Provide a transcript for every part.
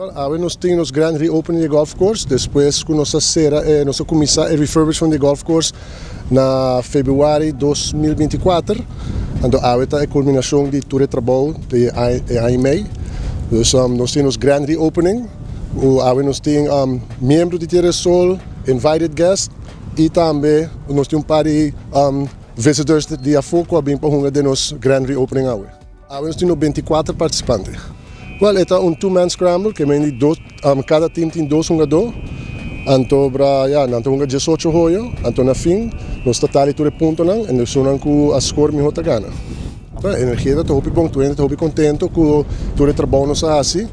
Well, awe nos tin nos grand reopening di golf course, despues ku nos a sera, nos a kuminsá e refurbishment di golf course na februari 2024. Anto awe ta e kulminashon di tur e trabou di e aña i mei. Dus nos tin nos grand reopening, ku awe nos tin miembro di Tierra del Sol, invited guest i tambe nos tin un par di visitors di afó ku a bin pa hunga den nos grand reopening awe. Awe nos tin 94 partisipante. Well, e ta un two-man scramble, ke men di dos, kada team tin dos hungadó. Anto bra, ya, nan ta hunga 18 hoyo, anto na fin nos ta tally tur e puntonan en esunnan ku a score mihó ta gana. Energia ta hopi bon, tur hende ta hopi kontento ku tur e trabou nos a hasi.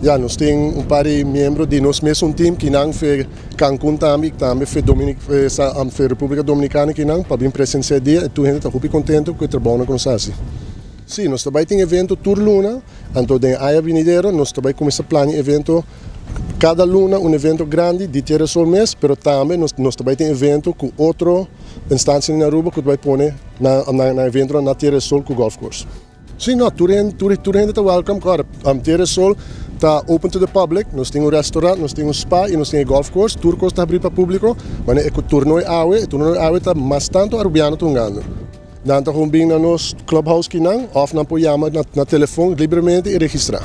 Ya, nos tin un par di miembro di nos mesun team kinan fe Cancun tambe i tambe fe Dominic, fe Repúblika Dominikana kinan pa bin presensia e dia i tur hende ta hopi kontento ku e trabounan ku nos a hasi. Sí, nos ta bai tin evento tur luna, anto den aña binidero nos ta bai kuminsá plania evento kada luna, un evento grandi di Tierra Sol mes, pero tambe nos nos ta bai tin evento ku otro instansianan na Aruba ku ta bai pone nan nan eventonan na Tierra Sol ku golf course. Sí, no, tur hende tur tur hende ta welcome. Kòrda, Tierra Sol ta open to the public, nos tin un restaurant, nos tin un spa i nos tin e golf course, tur kos ta habrí pa públiko, manera e ku turnoe awe, e turnoe awe ta mas tantu arubiano ta hungando. Nan ta gewoon bin na nos clubhouse kinan òf nan por yama na telefon libremente i registrá.